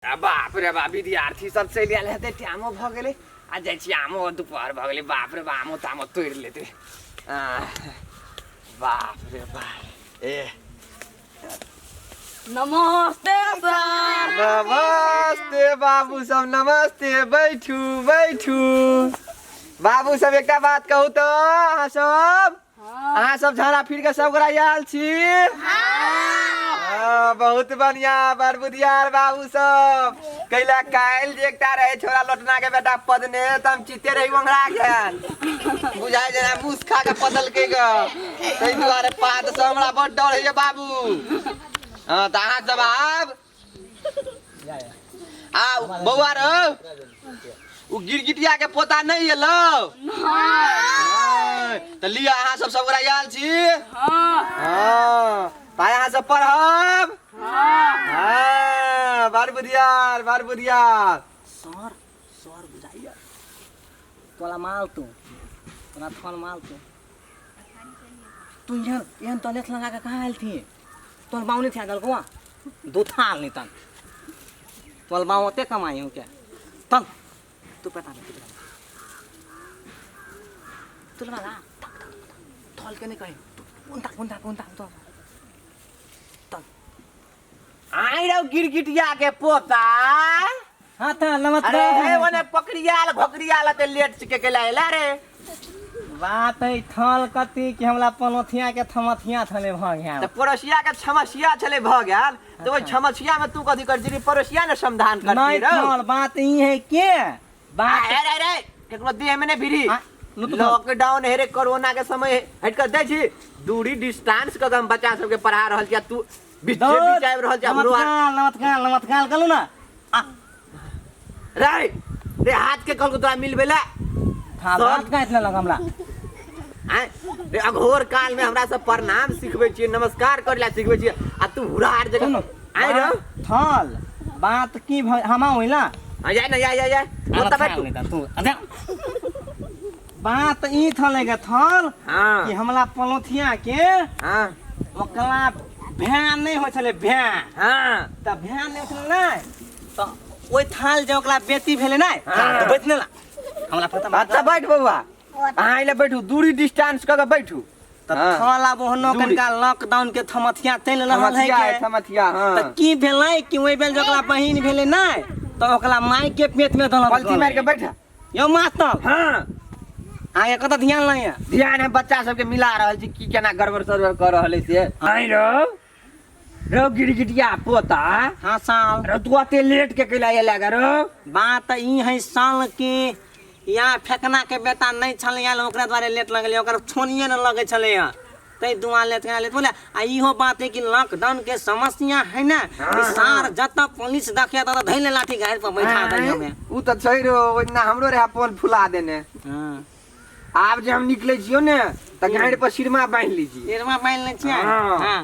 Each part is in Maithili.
आ बाप रे बाप, विद्यार्थी सब चलि आयल हेतै, टाइमो भऽ गेलै आ जाइ छी, आमो दुपहर भऽ गेलै। बाप रे बाप, आमो तामो तोड़ि लेतै। बाप रे बाप, ए नमस्ते सर। नमस्ते बाबू सब, नमस्ते। बैठू बैठू बाबू सब। एकटा बात कहू तऽ अहाँ सब, अहाँ सब झाड़ा फिर के सब गोरा आयल छी? हाँ, बहुत बढ़िया, बड़ बुधियार बाबू सब। कैला काल्हि जे एकटा रहे छोरा लोटना के बेटा पदने, तऽ हम चिते रही ओंघरा गेल, बुझाइ जेना मूस खा के पदलकै ग। ताहि दुआरे पाद से हमरा बड़ डर होइए बाबू। हाँ, तऽ अहाँ सब आब आ बौआ रौ, उ गिरगिटिया के पोता नहीं एलो? नहि। तऽ लिअ, अहाँ सब सब गोरा आयल छी। हाँ, तऽ अहाँ सब पढ़ब। हाँ, बड़ बुधियार, बड़ बुधियार। सर, सर, बुझाइया तोला माल तू तोरा थल माल तू तू एहन एहन तलेथ लगा के कहाँ आयल थी? तोर बाऊ नहीं थे दल दू थाल नहीं तन तोर बाऊ ओते कमाई हूँ क्या तन तू पता नहीं तू तू लगा थक थक थल के नहीं कहीं उनता उनता उनता उनता तन। आई रौ गिरगिटिया के पोता। हाँ था, नमस्कार। अरे ओने पकड़ियाल घोकड़ियाल ते लेट के केला एला रे? बात है थल कथी कि हमरा पनोथिया के थमथिया थले भ गेल। तऽ पड़ोसिया के छमसिया छलै भऽ गेल, तऽ ओहि छमसिया में तू कथी करै छी? पड़ोसिया ने समाधान करती नहीं रौ। थल बात ई है के बात अरे अरे अरे, केकरो देह में नहीं भिड़ी। आ, लू तो। लॉकडाउन है रे, कोरोना के समय है, हट कर दै छी दूरी डिस्टेंस क के हम बच्चा सबके पढ़ा रहल छी आ तू बीचे बीच आबि रहल छी हमरो। नमस्कार नमस्कार नमस्कार कहलू ना आ। रे रे, हाथ के कहलको तोरा मिलबे ला। था बात का इतना लगा हमरा? आँय रे, अघोर काल में हमरा सब प्रणाम सिखबै छियै, नमस्कार करे ला सिखबै छियै आ तू हुरार जगह। सुनो। आँय रे। थल बात की भ हम होइला। हाँ, जा ना, जा जा जा, ओतऽ बैठ तू। तू अच्छा बात ई थल के थल कि हमला पलोथिया के ओकरा भैं नहीं होइ छलै भैं। तऽ भैं नहीं होइ छलै नहि, तऽ ओहि थाल जे ओकरा बेटी भेलै नहि। तऽ बैठ ने ला हमरा पता। अच्छा बैठ बौआ, अहाँ एले बैठू, दूरी डिस्टेंस कऽ के बैठू। तऽ हाँ। थल आब ओहनो दूरी। कनिका लॉकडाउन के थमथिया चलि रहल है थमथिया है के। थमथिया, हाँ। तऽ की भेलै कि ओहि बेर जे ओकरा बहिन भेलै नहि, तऽ ओकरा माय के पेट में दर्द। पलथी मारि के बैठ। यौ मास्टर। हाँ। अहाँके कतऽ ध्यान नहीं है? ध्यान है, बच्चा सबके मिला रहल छी की केना गड़बड़ सड़बड़ कऽ रहल है से। आँय रौ रौ गिरगिटिया पोता। हाँ साल। रौ, तू अते लेट के कैला एला गे रौ? बात ई है साल कि यहाँ फेकना के बेटा नहीं छलै आयल, ओकरा दुआरे लेट लगलै। ओकर छोनिए न लगै छलै हँ, ताहि दुआरे लेट लेट बोले। आ इहो बात है कि लॉकडाउन के समस्या है ना कि सार जतऽ पुलिस देखिए ततऽ धैले लाठी गाड़ि पर बैठा दै हमे। उ तऽ छै रौ, ओहि दिना हमरो रहै पोल फुला देने। आब जे हम निकलै छियौ ने तऽ गाड़ि पर सिरमा बान्हि लै छियै। सिरमा बान्हि लै छियै। हाँ। हाँ।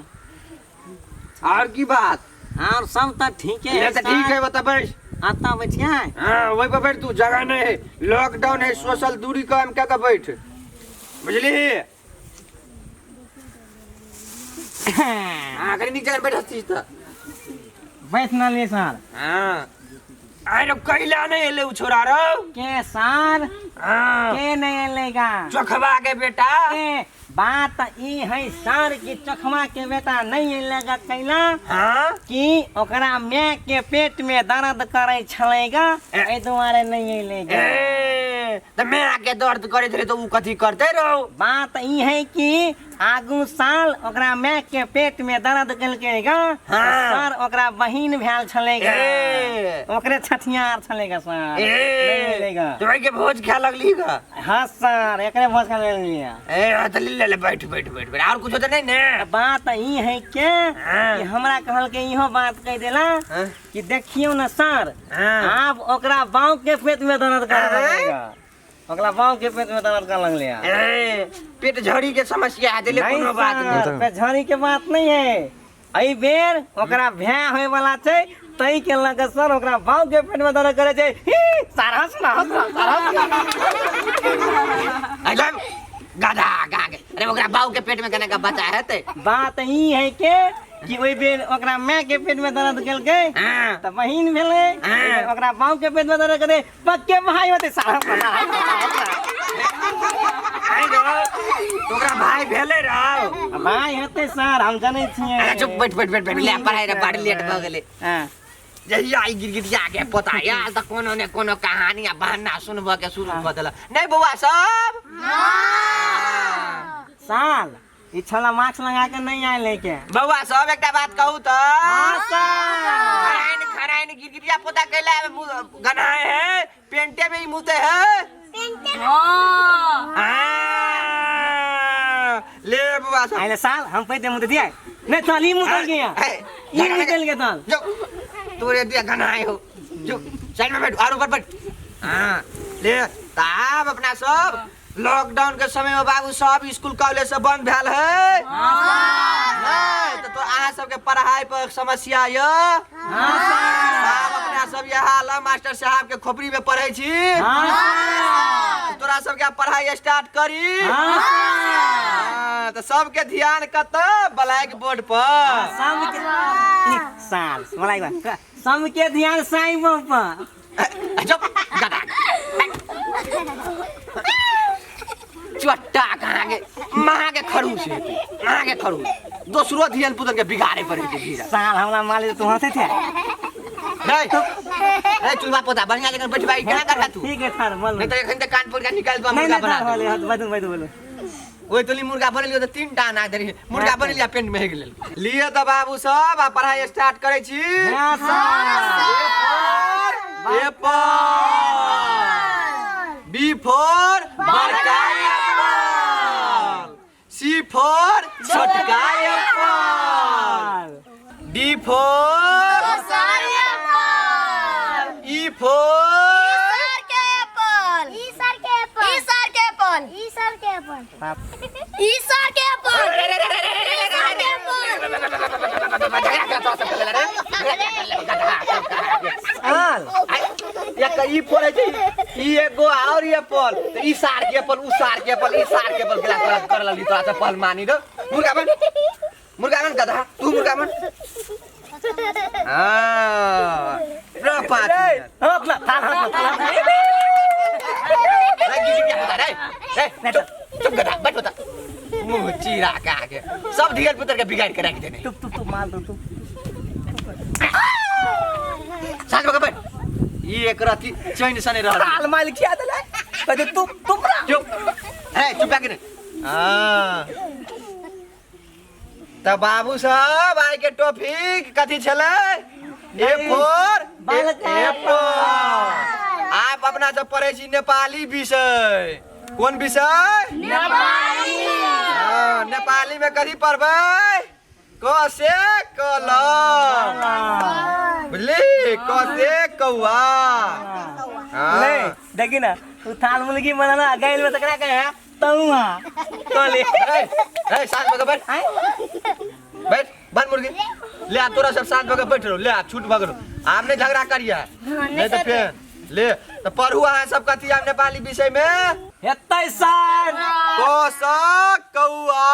और की बात? और सब तऽ ठीके ले है। तऽ ठीक है, बता बैठ। अतऽ बैठियै? हाँ, वही पर बैठ तू, जगह नहीं है, लॉकडाउन है, सोशल दूरी कायम कऽ के बैठ, बुझली? हाँ, कनी नीक जगह बैठ छी तऽ। बैठ ना लिए सर। हाँ, अरे कैला नहीं एले उ छोरा रौ? के सर? हाँ। के नहीं एलेगा? चोखबा के बेटा। के बात ई है सर कि चोखमा के बेटा नहीं एलेगा कैला? हाँ? कि ओकरा माय के पेट में दर्द करे छलेगा, एहि दुआरे नहीं एलेगा। ए, तऽ माय के दर्द करे छलै तऽ उ कथी करते रौ? बात ई है कि आगू साल ओकरा माय के पेट में दर्द केलकै गा। हाँ। सर, ओकरा बहिन भेल छलै गा। ए। ओकरे छठियार छलै गा सर। ए। नहीं एलै गा। तो के भोज खाए लगली गा? हाँ सर, एकरे भोज खा लेलियै। ए, तऽ ले ले, बैठ बैठ बैठ बैठ। और कुछो तऽ नहीं ने? बात ई है के हाँ। कि हमरा कहलकै, इहो बात कहि देला हाँ। कि देखियौ ने सर, हाँ। आब ओकरा बाँव के पेट में दर्द करे हाँ। लगलै गा। ओकरा बाँव के पेट में दर्द करे लगलै। ए, पेट झड़ी के समस्या है ले? नहीं कोनो बात नहीं। सर, पेट के बात नहीं है। एहि बेर ओकरा भै होय वाला छै, तै के लऽ के सर ओकरा बाँव के पेट में दर्द करे छै। ही सर, हंस ना, हंस ना सर, हंस ना। अरे गधा गागे, अरे ओकरा बाऊ के पेट में कने का बच्चा हेतै? बात ई है के कि ओहि बेर ओकरा माय के पेट में दर्द केलकै हाँ। तऽ बहिन भेलै हाँ। एहि बेर ओकरा बाप के पेट में दर्द केलकै पक्के भाई होतै साला पता आइ गो, तोरा भाई भेलै रौ भाई हेतै सर हम जनै छियै अरे चुप बैठ बैठ बैठ बैठ ले पढ़ाई रे बड़ लेट भऽ गेलै हाँ। जहिया ई गिरगिटिया के पोता आयल तऽ कोनो ने कोनो कहानी आ बहाना सुनबऽ के शुरू कऽ देलक नहि बौआ सब साल ई छला मास्क लगा के नहीं आयल है के बौआ सब एकटा बात कहू तऽ हाँ सर खराइन खराइन गिरगिटिया पोता कैला गनाए है पेंटे में ही मुते है हाँ हाँ, ले बौआ सब आइले साल हम पैते मुते दिया नहीं चल ई मुतल गया हे, ई मुतल के चल जो तोरे दिया गनाए हो जो साइड में बैठ और ऊपर बैठ हाँ ले ताब अपना सब लॉकडाउन के समय में बाबू सब स्कूल कॉलेज सब बंद भेल है नहीं तो अहाँ सबके पढ़ाई पर समस्या य साहब अपना सब यह हाल है, मास्टर साहब के खोपड़ी में पढ़े छी तोरा सबके आब पढ़ाई स्टार्ट करी हाँ, तो सबके ध्यान कतऽ ब्लैक बोर्ड पर सबके साल मलाई बा सबके ध्यान साईं बाबा चुप गधा चट्टा कहाँ के माँ के खड़ूस है माँ के खड़ूस दोसरो धियन पुतन के बिगाड़े पड़े छै भीड़ा साल हमरा मालिक तू हंसे थे नहीं ए चुलवा पोता बढ़िया जगह बैठबाई कहाँ कर तू ठीक है थार बोल नहीं तो एखन तऽ कान पर निकाल तो नहीं मुर्गा नहीं बना थार बोले दे हाथ बैठू बैठू बोलो ओहि तोली मुर्गा बनेलियो तऽ तीन टा अना देली मुर्गा बनेलिया पेंट में हेग लेल लिए तऽ बाबू सब आ पढ़ाई स्टार्ट करै छी हां sir A for B for बड़का एप्पल सी फॉर छोटका Apple D for E for साल एक ई फोर है छै ई एगो और ई एप्पल त ई सार के एप्पल उ सार के एप्पल ई सार के एप्पल गेला तोरा कर लली तोरा से पल मानी दो मुर्गा बन मुर्गा बन गधा तू मुर्गा बन हां र पाँच मिनट हाथ ला थार हाथ ला थार रे गिरी क्या होता रे रे चुप चुप गधा बैठ होता मुंह चीरा के आगे सब ढियल पुत्र के बिगाड़ के रख देने तुप तुप तुप मार दो तुप साँझ में बैठ ई एक रति चैन सने रहल साल मालिक खिया देले कहते तुप तुप रा चुप ए चुप के नहीं हाँ तऽ बाबू सब आइ के टॉपिक कथी छलै ए फोर बालका एप्पल आप अपना सब पढ़ै छी नेपाली विषय कोन विषय नेपाली हाँ, नेपाली में कथी पढ़बै क से कलम बुझली क से कौआ हाँ। ले देखी ना तू थाल मुलगी बनाना गैल में तकरा के है तौआ तोले ए, ए, शांत भऽ के बैठ आय बैठ बन मुर्गी ले आ तोरा सब शांत भऽ के बैठ रहो ले आ छूट भऽ गेलो आब नहीं झगड़ा करिए नहीं तो फेर ले तो पढ़ू अहाँ सब कथी आब नेपाली विषय में हेतै सर क स कौआ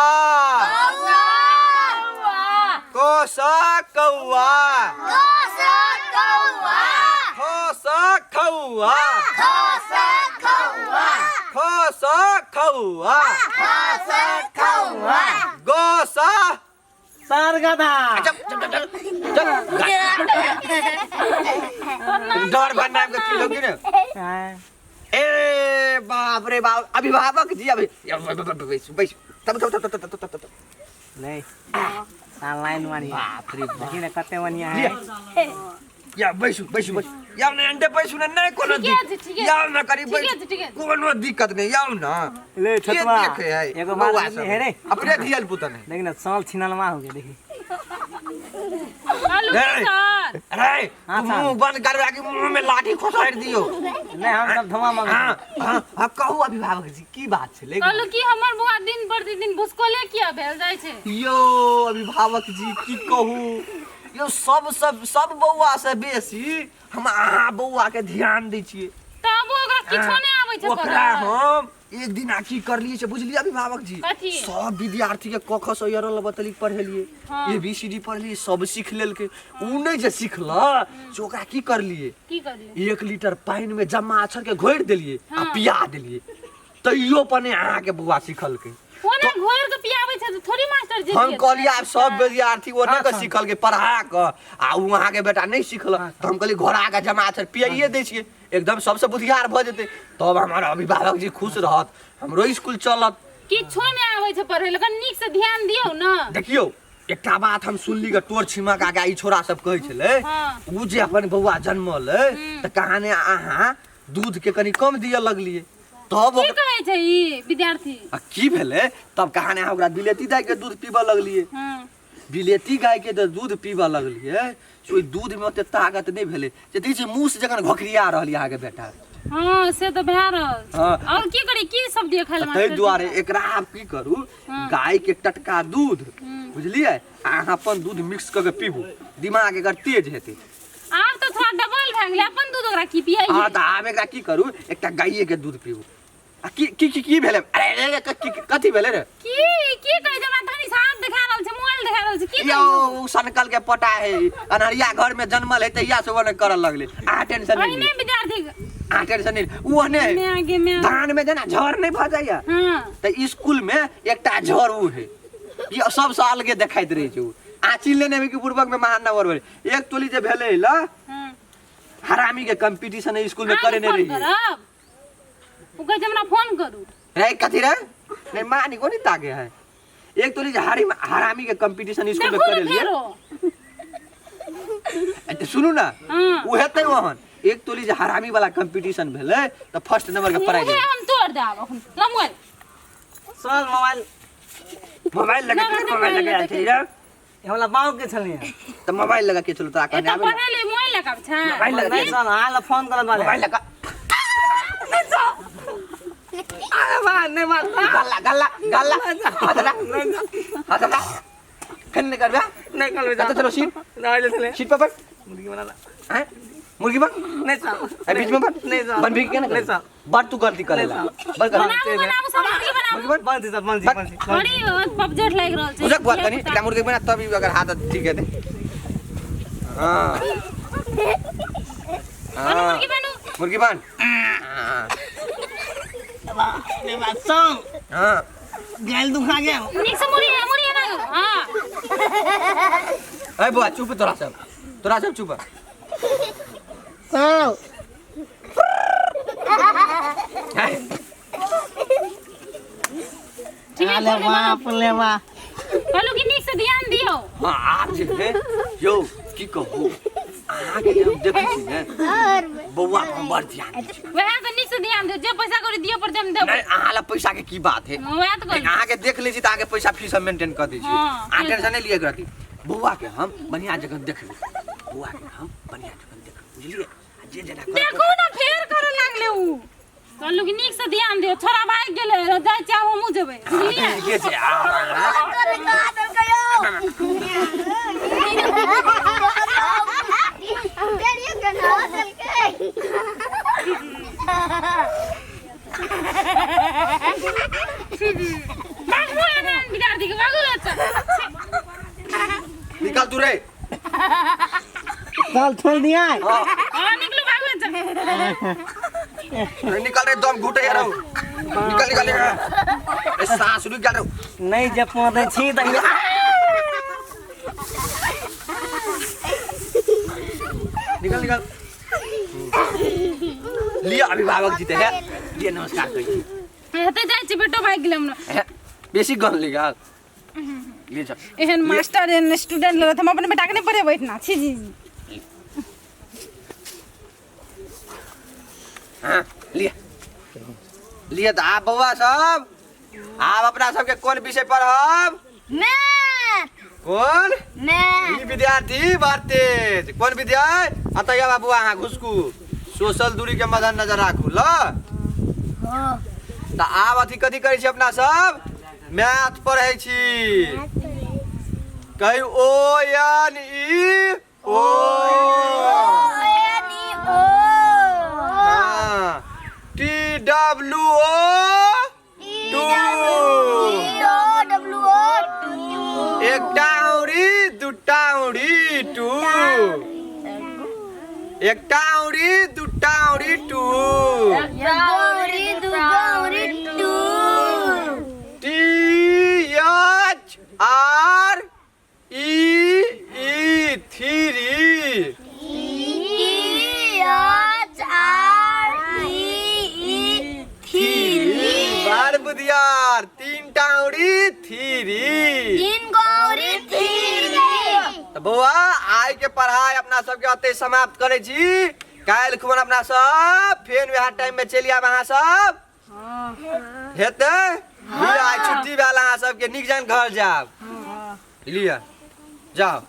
क स कौआ ख स खौआ ख स खौआ ग स सर गधा चुप चुप चुप चुप डर भन्नाम के चीज हो कि ने हाँ। ए बाप रे बाप अभिभावक जी अभी बैसू बैसू तब तब तब तब तब तब तब नहीं साल लाइन वाली बाप रे बाप देखी ना कते बढ़िया है या बैसू बैसू बैसू या ने अंडे बैसू ने नहीं कोनो ठीके छै, दिक्कत ठीके या ना करी ठीके बैसू छै, ठीके छै। कोनो दिक्कत नहीं या ना ले के छोटवा देखे है एगो बौआ बात सब है रे अपने धियल पुतन है देखी ना साल छिनलवा हो गया देखी हेलो ए। सर अरे हाँ, तू साहब। मुंह बंद करवा के मुंह में लाठी खोसार दियो नहीं हम सब धुआं मांगे हाँ हाँ हाँ कहू अभिभावक जी की बात छलै कहलू कि हमर बौआ दिन प्रतिदिन भुसकोले किया भेल जाइ छै यो अभिभावक जी की कहू यो सब सब सब बौआ से बेसी हम अहाँ बौआ के ध्यान दै छियै तब ओकरा किछो नहि आबै छै ओकरा हम एक दिन आ की करलिए से बुझलिए अभिभावक जी कथी? सब विद्यार्थी के क ख स य र ल ब त लिख पढ़ेलिए हाँ। ए बी सी डी पढ़लिए सब सीख लेलकै उ नहि जे सिखल से ओकरा की करलिए की करलिए 1 लीटर पानि में जमा अक्षर के घोरि देलिए आ हाँ। पिया देलिए तैयो पने अहाँके बौआ सिखलकै। ओना घोर के पियाबै छै तऽ थोड़ी मास्टर जी हम दियत। कहलियै आब सब विद्यार्थी ओने के हाँ, सिखलकै पढ़ा कऽ आ उ अहाँके बेटा नहि सिखल, तऽ हम कहलियै घोड़ा के जमा अक्षर पियाइए दै छियै, एकदम सबसँ बुधियार भऽ जेतै, तब हमर अभिभावक जी खुश रहत, हमरो स्कूल चलत। किछो नहि आबै छै पढ़ै लए, कनि नीक से ध्यान दियौ ने। देखियौ, एकटा बात हम सुनली ग, टोर छिमा काका ई छोरा सब कहै छलै, हाँ। उ जे अपन बौआ जन्मल अइ तऽ कहाने अहाँ दूध के कनि कम दिअ लगलियै तब की ओकरा कहै छै ई विद्यार्थी? आ की भेलै तब कहाने अहाँ ओकरा बिलेती दाइ के दूध पीबऽ लगलियै। हँ। बिलेती गाय के जे दूध पीबऽ लगलियै से ओहि दूध में ओते ताकत नहि भेलै जे देखै छियै मुस जखन घोखरिया रहल यऽ अहाँके बेटा। हँ, से तऽ भए रहल छै। हाँ। और की करी, की सब दिअ खाय लए ताहि मास्टर जी? दुआरे एकरा आब की करू, हाँ। गाय के टटका दूध बुझलियै आ अहाँ अपन दूध मिक्स कऽ के पीबू, दिमाग एकर तेज हेतै। आब तऽ थोड़ा डबल भए गेलै, अपन दूध ओकरा की पियाइए? हँ, तऽ आब एकरा की करू, एकटा गाइए के दूध पीबू। आ की की की की भेलै? अरे अरे, अरे, कथी भेलै रे? की की कहै छै? हमरा तनी हाथ देखा रहल छै, मोबाइल देखा रहल छै, की यौ कहियौ? उ सनकल के पोटा है, अनहरिया घर में जन्मल है तहिया से वो नहीं करऽ लगलै। अहाँ टेंशन नहीं अहिने लिअ, विद्यार्थी अहाँ टेंशन नहीं, उ ओहने है। मैं आगे मैं धान में जेना झड़ नहीं भऽ जाइया, हाँ। तऽ स्कूल में एकटा झड़ उ है, ई सबसँ अलगे देखाइत रहै छै। उ अहाँ चिन्ह लेने हेबै कि बुड़बक में महानगर भेलै। एक टोली जे भेलै ल हाँ। हरामी के कंपटीशन स्कूल में अहाँके करे नहीं फोन रहियै। करब, ओ कहै छै हमरा फोन करू। रे कथी रे, नहीं मानी को नहीं ताके है। एक टोली जे हरी हरामी के कंपटीशन स्कूल में देखू करे ने लिए। फेरो। ए, तऽ सुनू ना, हाँ। ओ हेतै ओहन एक टोली जे हरामी वाला कंपटीशन भेलै तऽ फर्स्ट नंबर के प्राइज। मुँहे हम तोड़ देब अखन, ला मोबाइल। Sir, mobile. मोबाइल लगा के, मोबाइल लगा आयल छली रे। हमरा बाप के छलिए। तऽ मोबाइल लगा के चलू तोरा कहने एतऽ आबै ने। पढ़ै ले मोबाइल लगाब छै? मोबाइल लगा नहीं के सर, अहाँ ला फोन करत बाले। मोबाइल लगा। अरे बा नहीं मार। गल्ला गल्ला गल्ला, हाथ लगा, हाथ लगा, फेन नहीं करबे। नहीं करबे। कतऽ चलो सीट? नहीं ले छले। सीट पर बैठ। मुर्गी बना ला। हैं, मुर्गी बन। नहीं सर। ए, बीच में बन। नहीं सर। बन भी के ना। नहीं सर। बड़ तू गलती करेला, बड़ कर। बनाबू बनाबू, सब मुर्गी बनाबू। मुर्गी बन। बन जी सर, बन जी, बन जी। बड़ी पबजेट लागि रहल छै। बुझक बात, कनी एकटा मुर्गी बना तब अगर हाथ ठीक हेतै। हाँ। बनू। हाँ। मुर्गी बनू। मुर्गी बन। हाँ। नहीं बात सर। हाँ। गाल दुखा गया। नीक से मुड़ी मुड़ी ना। हाँ। ए बुआ, चुप, तोरा सब, तोरा सब चुप। सर। ठीक है। अरे बाप ले बा। कहलू कि नीक से ध्यान दियौ। हाँ, आब जे है यौ, की कहू, अहाँके जे हम देखै छी ने बौआ पर हम बड़ ध्यान दै छी। वएह तऽ नीक से ध्यान दियौ, जे पैसा कौड़ी दिअ पड़तै हम देबै। नहीं, अहाँ ला पैसा के की बात है। वएह तऽ कहलू। अहाँके देख लै छी तऽ अहाँके पैसा फीस हम मेंटेन कऽ दै छी। हाँ। अहाँ टेंशन नहि लिअ एकरती। बौआ के हम बढ़िया जगह देखबै, बौआ के हम बढ़िया जगह देखबै, बुझलियै? आ जे जेना करत। देखू ने, फेर करऽ लागले उ। कहलू कि नीक से ध्यान दियौ, छोरा भागि गेलै, जाइ छी आब हमहूँ जेबै, बुझलियै? ठीके छै आ भागू एहन विद्यार्थी के, भागू एतऽ। निकल तू रे। चल, छोड़ दिया। हाँ। हाँ, निकलू, भागू एतऽ। निकल रे, दम घुटे रहो, निकल निकल निकल। ए, सांस रुक गेल रहो। नहीं जब पौधे छी तऽ निकल निकल। लिअ अभिभावक जी, तऽ हे लिअ, नमस्कार कहै छी। हेतै, जाइ छी, बेटो भागि गेलै हमरा। हे, बेसी गन लिगाल लिए चल। एहन मास्टर एहन स्टूडेंट लगत, हम अपन बेटा के नहि पढ़ेबै एहिठिना, छी जी। हाँ, लिअ लिअ। तऽ आब बौआ सब, आब अपना सबके कोन विषय पढ़ब? कोन? ई विद्यार्थी बड़ तेज, कोन विद्या? अतः बाबू, अहाँ घुसकू, सोशल दूरी के मदन नजर राखू। ल तऽ आब अथी कथी करै छी? अपना सब मैथ पढ़ै छी। कही ओ एन ई ओ। हाँ, टी। W O two. एकटा औरी दूटा औरी टू। एकटा औरी दूटा औरी two. T H R E E three. Three. बार बुधियार, तीनटा औरी थ्री। तऽ बौआ, आइ के पढ़ाई अपना सबके अते समाप्त करै छी। काल्हि खुमन अपना सब फेर वएह टाइम में चलि आयब अहाँ सब। हेतै? लिअ, आइ छुट्टी भेल अहाँ सबके, नीक जहन घर जायब। लिअ, जाउ।